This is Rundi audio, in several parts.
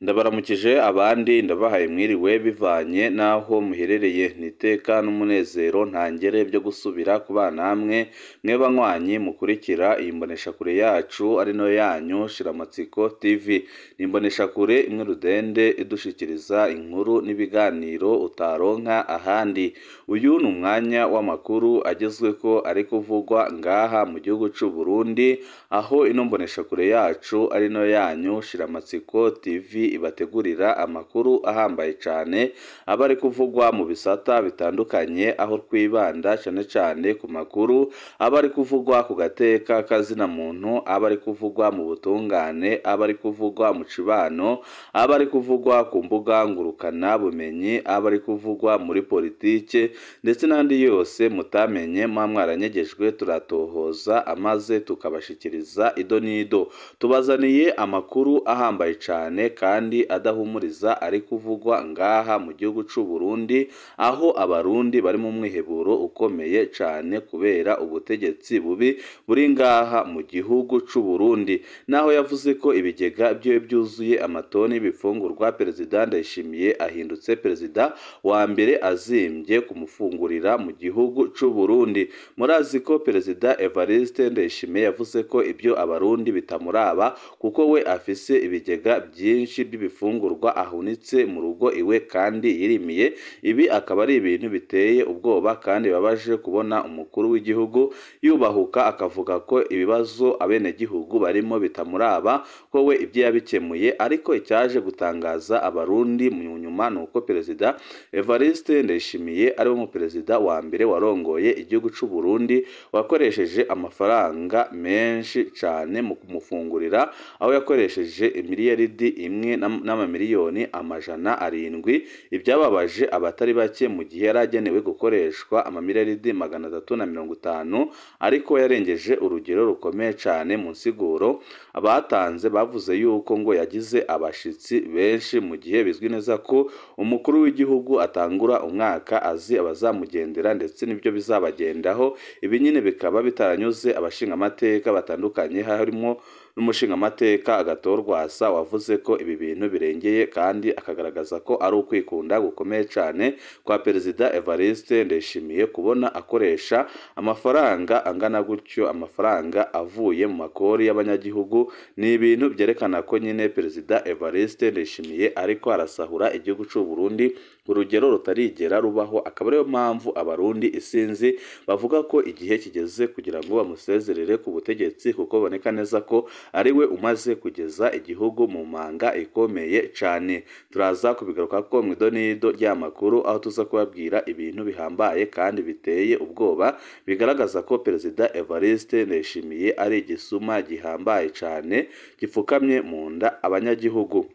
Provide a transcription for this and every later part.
Ndabaramukije abandi ndabahaye mwiriwe bivanye n'aho muherereye, niteka n'umunezero ntangere byo gusubira kubana namwe mwe banywanyi mukurikira iyi mboneshakure yacu ari nayo yanyu Shiramatsiko TV. Ni imboneshakure imwe rudende idushikiriza inkuru n'ibiganiro utaronka ahandi. Uyu ni umwanya w'amakuru agezweko ari kuvugwa ngaha mu gihugu c'u Burundi, aho ino mboneshakure yacu ari nayo yanyu Shiramatsiko TV ibategurira amakuru ahambaye cane aba ari kuvugwa mu bisata bitandukanye, aho twibanda cane cane ku makuru aba ari kuvugwa ku gateka kazina muntu, aba ari kuvugwa mu butungane, aba ari kuvugwa mu cibano, aba ari kuvugwa ku mbuga ngurukana bumenyi, aba ari kuvugwa muri politike ndetse n'andi yose mutamenye muba mwaranyegejwe, turatohoza amaze tukabashikiriza ido n'ido. Tubazaniye amakuru ahambaye cane kandi adahumuriza ari kuvugwa ngaha mu gihugu c'u Burundi, aho abarundi bari mu mwiheburo ukomeye cane kubera ubutegetsi bubi buri ngaha mu gihugu c'u Burundi. Naho yavuze ko ibigega vyiwe vyuzuye amatoni y'ibifungurwa, Perezida Ndayishimiye ahindutse perezida wa mbere azimvye kumufungurira mu gihugu c'u Burundi. Murazi ko Perezida Evariste Ndayishimiye yavuze ko ibyo abarundi bitamuraba kuko we afise ibigega byinshi by'ibifungurwa ahunitse mu rugo iwe kandi yirimiye. Ibi akaba ari ibintu biteye ubwoba kandi bibabaje kubona umukuru w'igihugu yubahuka akavuga ko ibibazo abenegihugu barimo bitamuraba, ko we ibyo yabikemuye. Ariko icyaje gutangaza abarundi mu nyuma ni uko Perezida Evariste Ndayishimiye ari we muperezida wa mbere warongoye igihugu c'u Burundi wakoresheje amafaranga menshi cane mu kumufungurira, aho yakoresheje imiliyaridi imwe n'amamiliyoni 700, ibyababaje abatari bake mu gihe yari agenewe gukoreshwa amamiliyaridi 350, ariko yarengeje urugero rukomeye cane. Mu nsiguro abatanze bavuze yuko ngo yagize abashitsi benshi, mu gihe bizwi neza ko umukuru w'igihugu atangura umwaka azi abazamugendera ndetse n'ibyo bizabagendaho. Ibi nyine bikaba bitaranyuze abashingamateka batandukanye, harimo n'umushingamateka Agathon Rwasa wavuze ko ibi bintu birengeye kandi akagaragaza ko ari ukwikunda gukomeye cane kwa Perezida Evariste Ndayishimiye kubona akoresha amafaranga angana gutyo, amafaranga avuye mu makori y'abanyagihugu. Ni ibintu byerekana ko nyine Perezida Evariste Ndayishimiye ariko arasahura igihugu c'u Burundi ku rugero rutarigera rubaho, akaba ariyo mpamvu abarundi isinzi bavuga ko igihe kigeze kugira ngo bamusezerere ku butegetsi, kuko boneka neza ko ari we umaze kugeza igihugu mu manga ikomeye cane. Turaza kubigaruka ko mu idonido ry'amakuru, aho tuza kubabwira ibintu bihambaye kandi biteye ubwoba bigaragaza ko Perezida Evariste Ndayishimiye ari igisuma gihambaye cane gipfukamye mu nda abanyagihugu.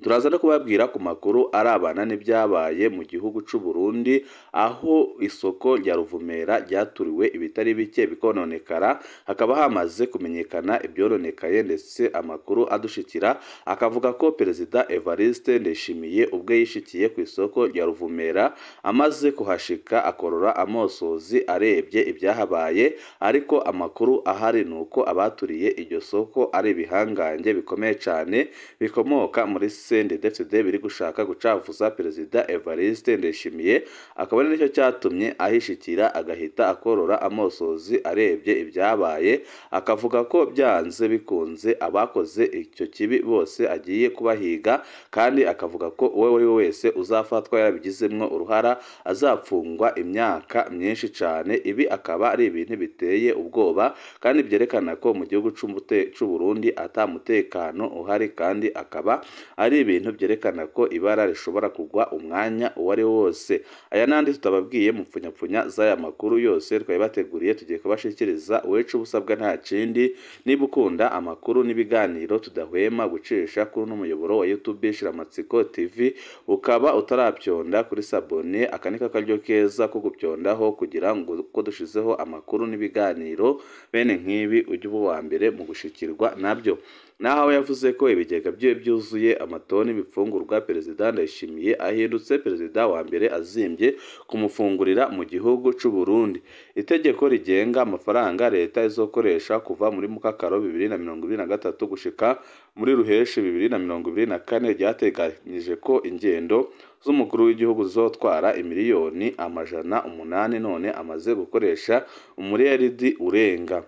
Turaza no kubabwira ku makuru arabana n'ibyabaye mu gihugu c'u Burundi, aho isoko rya Ruvumera ryaturiwe ibitari bike bikononekara, hakaba hamaze kumenyekana ibyononekaye, ndetse amakuru adushikira akavuga ko Perezida Evariste Ndayishimiye ubwe yishikiye ku isoko rya Ruvumera, amaze kuhashika akorora amosozi arebye ibyahabaye. Ariko amakuru ahari ni uko abaturiye iryo soko ari ibihangange bikomeye cane bikomoka muri CNDD-FDD biri gushaka gucafuza Perezida Evariste Ndayishimiye, akaba ari nicyo cyatumye ahishikira agahita akorora amosozi arebye ibyabaye, akavuga ko byanze bikunze abakoze icyo kibi bose agiye kubahiga, kandi akavuga ko uwo ari we wese uzafatwa yarabigizemwo uruhara azapfungwa imyaka myinshi cane. Ibi akaba ari ibintu biteye ubwoba kandi byerekana ko mu gihugu c'u Burundi ata mutekano uhari, kandi akaba ari ibintu byerekana ko ibara rishobora kugwa umwanya uwo ari wo wose. Aya n'andi tutababwiye mu pfunyapfunya z'aya makuru yose twabibateguriye, tugiye kubashikiriza. Uwecu ubusabwa nta kindi, niba ukunda amakuru n'ibiganiro tudahwema gucisha kuri uno muyoboro wa YouTube Shiramatsiko TV, ukaba utarapyonda kuri sabone, aka ni akaryo keza ko gupyondaho kugira ngo uko dushizeho amakuru n'ibiganiro bene nk'ibi ujye uba uwa mbere mu gushikirwa nabyo. Naho yavuze ko ibigega byiwe byuzuye amatoni y'ibifungurwa, Perezida Ndayishimiye ahindutse perezida wa mbere azimbye kumufungurira mu gihugu c'u Burundi. Itegeko rigenga amafaranga leta izokoresha kuva muri Mukakaro 2023 gushika muri Ruheshi 2024 ryateganyije ko ingendo z'umukuru w'igihugu zizotwara imiliyoni 800, none amaze gukoresha umuriyaridi urenga.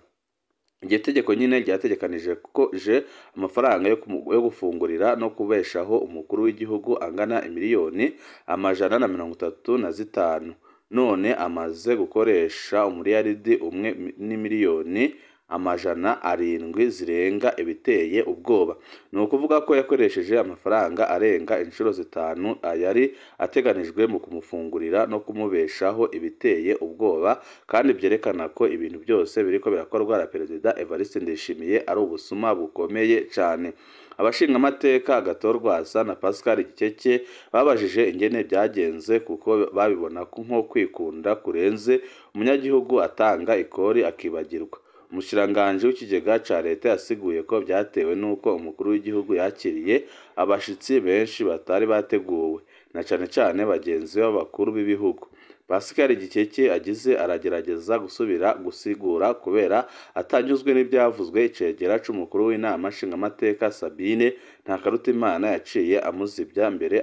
Iryo tegeko nyine ryategekanije ko je amafaranga yo gufungurira no kubeshaho umukuru w'igihugu angana imiliyoni 135, none amaze gukoresha umuriyaridi 1 n'imiliyoni 700 zirenga, ibiteye ubwoba. Ni ukuvuga ko yakoresheje amafaranga arenga inshuro 5 ayari ateganijwe mu kumufungurira no kumubeshaho, ibiteye ubwoba kandi byerekana ko ibintu byose biriko birakorwa na Perezida Evariste Ndayishimiye ari ubusuma bukomeye cane. Abashingamateka Agathon Rwasa na Pascal Gikeke babajije ingene byagenze, kuko babibona nko kwikunda kurenze, umunyagihugu atanga ikori akibagirwa. Umushikiranganji w'ikigega ca leta yasiguye ko byatewe n'uko umukuru w'igihugu yakiriye abashitsi benshi batari bateguwe, na cane cane bagenzi b'abakuru b'ibihugu. Pascal Gikeke agize aragerageza gusubira gusigura kubera atanyuzwe n'ibyavuzwe. Icegera c'umukuru w'inama nshingamateka Sabine Ntakarutimana yaciye amuzibya mbere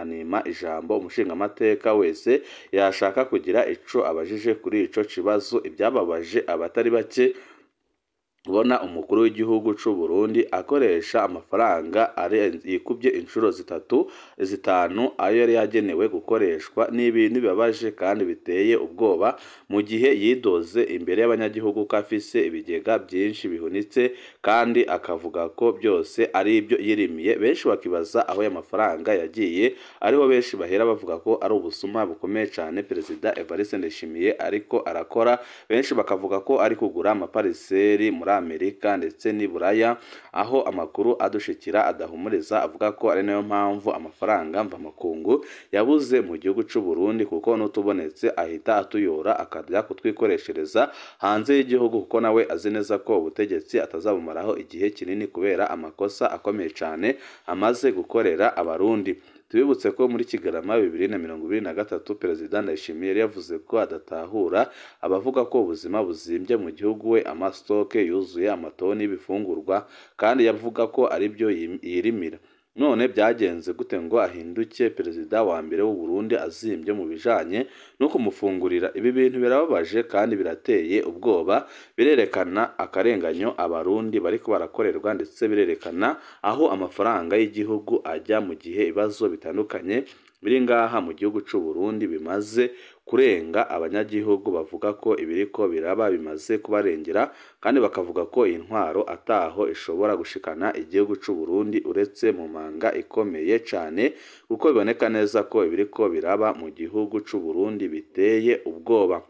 anima ijambo umushingamateka wese yashaka kugira ico abajije kuri ico kibazo. Ibyababaje abatari bake kubona umukuru w'igihugu c'u Burundi akoresha amafaranga yikubye inshuro 3 5 ayo yari yagenewe gukoreshwa, ni ibintu bibabaje kandi biteye ubwoba, mu gihe yidoze imbere y'abanyagihugu ko afise ibigega byinshi bihunitse kandi akavuga ko byose ari ibyo yirimiye. Benshi bakibaza aho aya mafaranga yagiye, ariho benshi bahera bavuga ko ari ubusuma bukomeye cyane Perezida Evariste Ndayishimiye ariko arakora. Benshi bakavuga ko ari kugura amapariseri muri Amerika ndetse n'i Buraya, aho amakuru adushikira adahumuriza avuga ko ari nayo mpamvu amafaranga mvamakungu yabuze mu gihugu c'u Burundi, kuko n'utubonetse ahita atuyora akajya kutwikoreshereza hanze y'igihugu, kuko nawe azi neza ko ubutegetsi atazabumaraho igihe kinini kubera amakosa akomeye cyane amaze gukorera Abarundi. Tubibutse ko muri Kigarama 2023 Perezida Ndayishimiye yari yavuze ko adatahura abavuga ko ubuzima buzimbye mu gihugu, we amastoke yuzuye amatoni y'ibifungurwa kandi yavuga ko aribyo yirimira. None byagenze gute ngo ahinduke perezida wa mbere w'u Burundi azimbye mu bijanye no kumufungurira? Ibi bintu birababaje kandi birateye ubwoba, birerekana akarenganyo Abarundi bariko barakorerwa, ndetse birerekana aho amafaranga y'igihugu ajya mu gihe ibibazo bitandukanye biri ngaha mu gihugu c'u Burundi bimaze kurenga abanyagihugu. Bavuga ko ibiriko biraba bimaze kubarengera, kandi bakavuga ko iyi ntwaro ataho ishobora gushikana igihugu c'u Burundi uretse mu manga ikomeye cane, kuko biboneka neza ko ibiriko biraba mu gihugu c'u Burundi biteye ubwoba.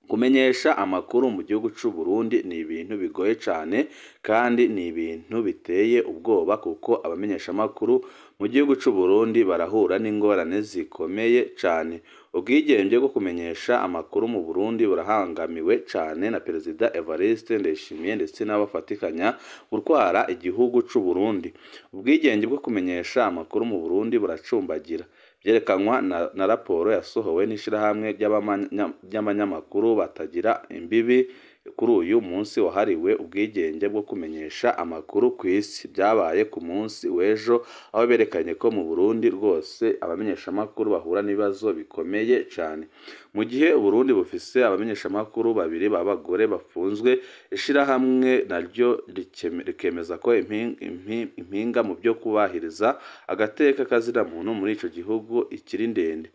Kumenyesha amakuru mu gihugu c'u Burundi ni ibintu bigoye cane kandi ni ibintu biteye ubwoba, kuko abamenyeshamakuru mu gihugu c'u Burundi barahura n'ingorane zikomeye cane. Ubwigenge bwo kumenyesha amakuru mu Burundi burahangamiwe cane na Perezida Evariste Ndayishimiye ndetse n'abafatikanya gutwara igihugu c'u Burundi. Ubwigenge bwo kumenyesha amakuru mu Burundi buracumbagira, byerekanwa na raporo yasohowe n'ishirahamwe ry'abanyamakuru batagira imbibi kuri uyu munsi wahariwe ubwigenge bwo kumenyesha amakuru ku isi. Byabaye ku munsi w'ejo, aho berekanye ko mu Burundi rwose abamenyeshamakuru bahura n'ibibazo bikomeye cyane. Mu gihe Uburundi bufise abamenyeshamakuru babiri b'abagore bafunzwe, ishirahamwe naryo rikemeza ko impinga mu byo kubahiriza agateka kazina muntu muri ico gihugu ikiri ndende.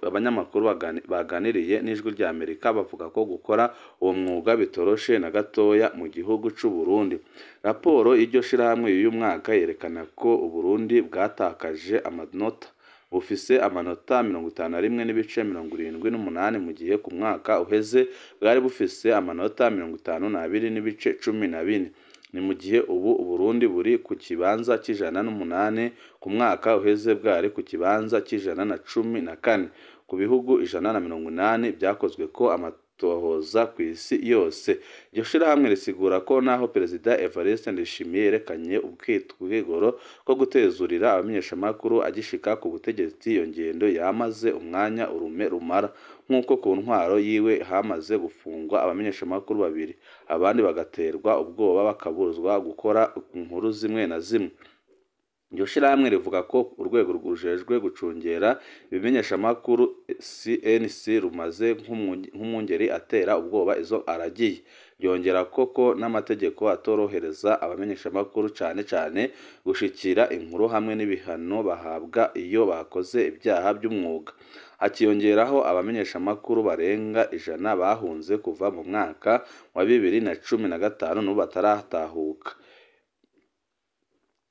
Abanyamakuru baganiriye n'Ijwi rya Amerika bavuga ko gukora uwo mwuga bitoroshe na gatoya mu gihugu c'u Burundi. Raporo y'iryo shirahamwe y'uyu mwaka yerekana ko Uburundi bwatakaje amanota, bufise amanota 51.78, mu gihe ku mwaka uheze bwari bufise amanota 52.14. Ni mu gihe ubu Uburundi buri ku kibanza c'108, ku mwaka uheze bwari ku kibanza c'114 ku bihugu 180 byakozwe ko amatohoza kw'isi yose. Iryo shirahamwe risigura ko naho Perezida Evariste Ndayishimiye yerekanye ubwigoro bwo gutezurira abamenyeshamakuru agishika ku butegetsi, iyo ngendo yamaze umwanya urume rumara, nk'uko ku ntwaro yiwe hamaze gufungwa abamenyeshamakuru babiri, abandi bagaterwa ubwoba bakabuzwa gukora inkuru zimwe na zimwe. Iryo shirahamwe rivuga ko urwego rujejwe gucungera ibimenyeshamakuru CNC rumaze nk'umwungeri atera ubwoba izo aragiye. Ryongera koko n'amategeko atorohereza abamenyeshamakuru cane cane gushikira inkuru hamwe n'ibihano bahabwa iyo bakoze ibyaha by'umwuga. Hakiyongeraho abamenyeshamakuru barenga 100 bahunze kuva mu mwaka wa 2015 n'ubu bataratahuka.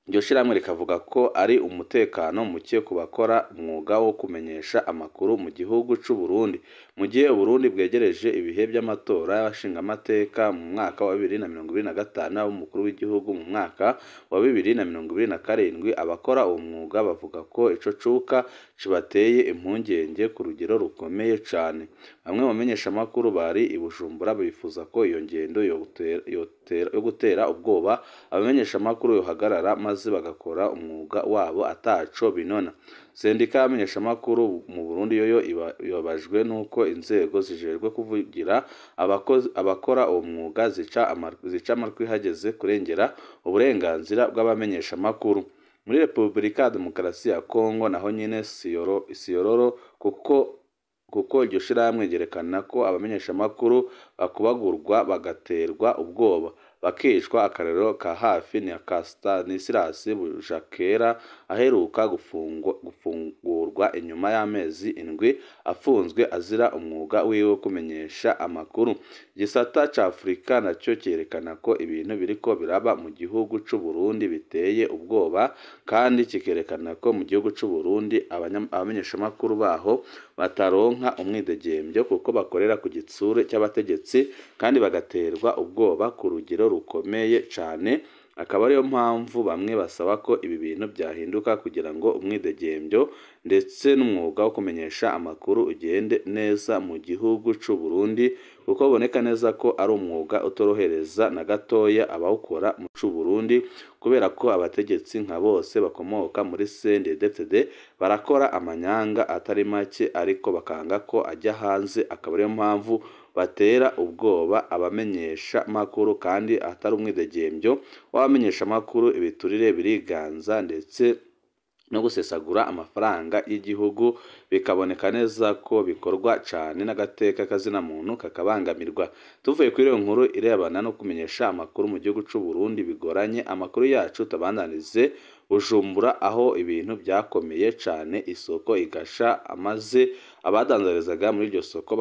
Iryo shirahamwe rikavuga ko ari umutekano muke ku bakora umwuga wo kumenyesha amakuru mu gihugu c'u Burundi, mu gihe Uburundi bwegereje ibihe by'amatora y'abashingamateka mu mwaka wa 2025 n'ab'umukuru w'igihugu mu mwaka wa 2027. Abakora uwo mwuga bavuga ko ico cuka kibateye impungenge ku rugero rukomeye cane. Bamwe mu bamenyeshamakuru bari i Bujumbura bifuza ko iyo ngendo yo gutera ubwoba abamenyeshamakuru yohagarara maze bagakora umwuga wabo ataco binona. Sendika y'abamenyeshamakuru mu Burundi yoyo ibabajwe n'uko inzego zijejwe kuvugira abakora uwo mwuga zica amatwi hageze kurengera uburenganzira bw'abamenyeshamakuru. Muri Repubulika ya Demokarasi ya Kongo naho nyene siyororo kuko iryo shirahamwe ryerekana ko abamenyeshamakuru bakubagurwa bagaterwa ubwoba bakicwa. Akarero ka hafi ni aka Stanislas Bujakera aheruka gufungurwa inyuma y'amezi 7 afunzwe azira umwuga wiwe wo kumenyesha amakuru. Igisata ca Afurika naco cyerekana ko ibintu biriko biraba mu gihugu c'u Burundi biteye ubwoba, kandi kikerekana ko mu gihugu c'u Burundi abamenyeshamakuru baho bataronka umwidegembyo kuko bakorera ku gitsure cy'abategetsi kandi bagaterwa ubwoba ku rugero rukomeye cane. Akaba ariyo mpamvu bamwe basaba ko ibi bintu byahinduka kugira ngo umwidegembyo ndetse n'umwuga wo kumenyesha amakuru ugende neza mu gihugu c'u Burundi, kuko biboneka neza ko ari umwuga utorohereza na gatoya abawukora mu c'u Burundi, kubera ko abategetsi nka bose bakomoka muri CNDD-FDD barakora amanyanga atari make ariko bakanga ko ajya hanze. Akaba ariyo mpamvu batera ubwoba abamenyesha makuru, kandi atari umwidegembyo w'abamenyesha makuru ibiturire biriganza ndetse no gusesagura amafaranga y'igihugu bikaboneka neza ko bikorwa cane n'agateka kazina muntu kakabangamirwa. Tuvuye kuri iyo nkuru irebana no kumenyesha amakuru mu gihugu c'u Burundi bigoranye, amakuru yacu tabandanize Bujumbura aho ibintu byakomeye cane, isoko igasha amaze abadandarizaga muri iryo soko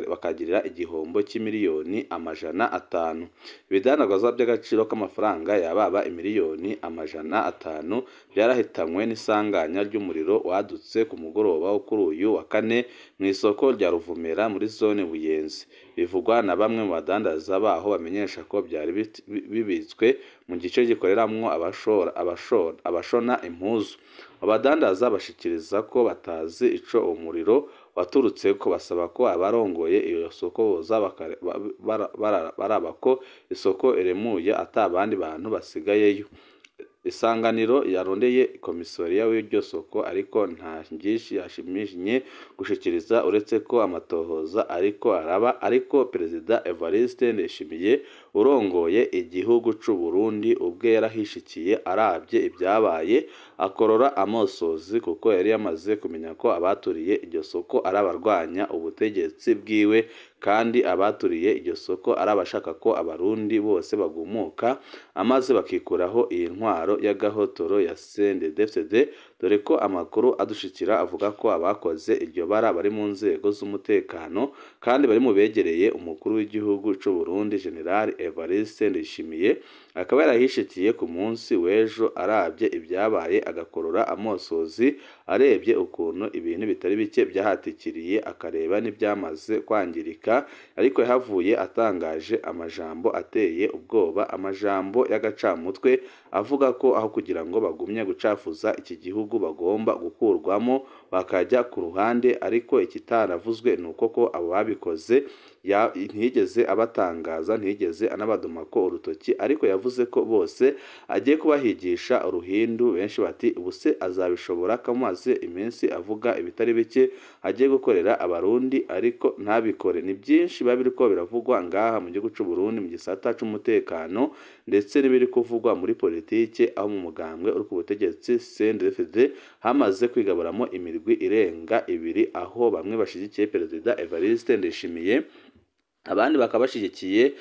bakagirira igihombo cy'imiliyoni 500. Ibidandazwa by'agaciro k'amafaranga yababa imiliyoni 500 byarahitanywe n'isanganya ry'umuriro wadutse ku mugoroba wo kuri uyu wa kane mu isoko rya Ruvumera muri zone Buyenzi. Bivugwa na bamwe mu badandaza baho bamenyesha ko byari bibitswe mu gice gikoreramwo abashona impuzu. Abadandaza bashikiriza ko batazi ico umuriro waturutse ko, basaba ko abarongoye iyo soko boza baraba ko isoko iremuye ata bandi bantu basigayeyo. Isanganiro yarondeye komisoriya w'iryo soko ariko nta byinshi yashimishije gushikiriza uretse ko amatohoza ariko araba. Ariko Perezida Evariste Ndayishimiye urongoye igihugu c'u Burundi ubwe yarahishikiye arabye ibyabaye akorora amosozi, kuko yari yamaze kumenya ko abaturiye iryo soko ari abarwanya ubutegetsi bwiwe, kandi abaturiye iryo soko ari abashaka ko abarundi bose bagumuka amaze bakikuraho iyi ntwaro y'agahotoro ya CNDD-FDD. Dore ko amakuru adushikira avuga ko abakoze iryo bara bari mu nzego z'umutekano kandi bari mu begereye umukuru w'igihugu c'u Burundi General Evariste Ndayishimiye, akaba yarahishikiye ku munsi w'ejo arabye ibyabaye agakorora amosozi arebye ukuntu ibintu bitari bike byahatikiriye, akareba n'ibyamaze kwangirika. Ariko yahavuye atangaje amajambo ateye ubwoba, amajambo y'agacamutwe avuga ko aho kugira ngo bagumye gucafuza iki gihugu bagomba gukurwamo bakajya ku ruhande. Ariko ikitaravuzwe ni uko ko abo babikoze ntiyigeze abatangaza, ntiyigeze anabadomako urutoki, ariko yavuze ko bose agiye kubahigisha uruhindu. Benshi bati ubuse azabishobora ko amaze iminsi avuga ibitari bike agiye gukorera Abarundi ariko ntabikore. Ni byinshi biba biriko biravugwa ngaha mu gihugu c'u Burundi mu gisata c'umutekano, ndetse n'ibiri kuvugwa muri politike, aho mu mugambwe uri ku butegetsi CNDD-FDD hamaze kwigaburamo imirwi irenga ibiri, aho bamwe bashigikiye Perezida Evariste Ndayishimiye, abandi bakaba bashigikiye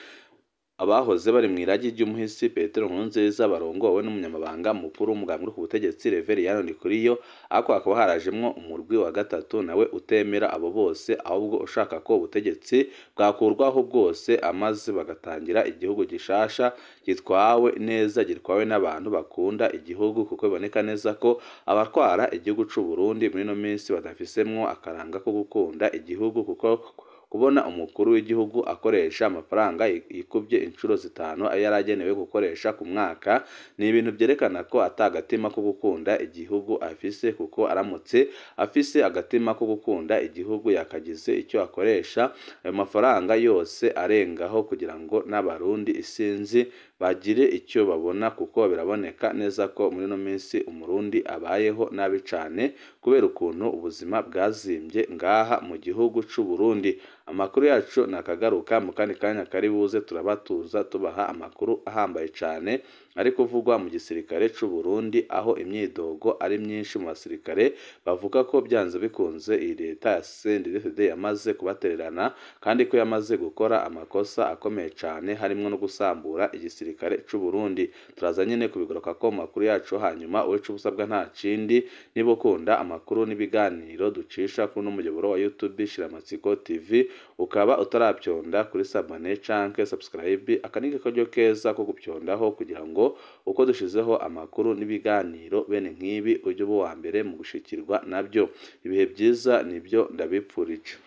abahoze bari mu iragi ry'umuhisi Petero Nkurunziza barongowe n'umunyamabanga mukuru w'umugambwe uri ku butegetsi Reveriyano Ndikuriyo, ariko hakaba harajemwo umurwi wa gatatu nawe utemera abo bose, ahubwo ushaka ko ubutegetsi bwakurwaho bwose, amaze bagatangira igihugu gishasha gitwawe neza, gitwawe n'abantu bakunda igihugu, kuko biboneka neza ko abatwara igihugu c'u Burundi muri ino minsi badafisemwo akaranga ko gukunda igihugu, kuko kubona umukuru w'igihugu akoresha amafaranga yikubye inshuro 5 ayo yari agenewe gukoresha ku mwaka, ni ibintu byerekana ko ata agatima ko gukunda igihugu afise, kuko aramutse afise agatima ko gukunda igihugu yakagize icyo akoresha ayo mafaranga yose arengaho, kugira ngo n'Abarundi isinzi bagire icyo babona, kuko biraboneka neza ko muri ino minsi Umurundi abayeho nabi cane kubera ukuntu ubuzima bwazimbye ngaha mu gihugu c'u Burundi. Amakuru yacu nakagaruka mu kandi kanya kari buze, turabatuza tubaha amakuru ahambaye cane ari kuvugwa mu gisirikare c'u Burundi, aho imyidogo ari myinshi mu basirikare bavuga ko byanze bikunze iyi leta ya CNDD-FDD yamaze kubatererana, kandi ko yamaze gukora amakosa akomeye cane harimwo no gusambura igisirikare c'u Burundi. Turaza nyene kubigaruka ko mu makuru yacu, hanyuma uwica ubusabwa nta kindi, niba ukunda amakuru n'ibiganiro ducisha kuri uno muyoboro wa YouTube Shiramatsiko TV, ukaba utarabyonda kuri sabone canke subscribe, aka ni akaryo keza ko gupyondaho kugira ngo uko dushizeho amakuru n'ibiganiro bene nk'ibi ujye uba uwa mbere mu gushikirwa nabyo. Ibihe byiza nibyo ndabipfurije.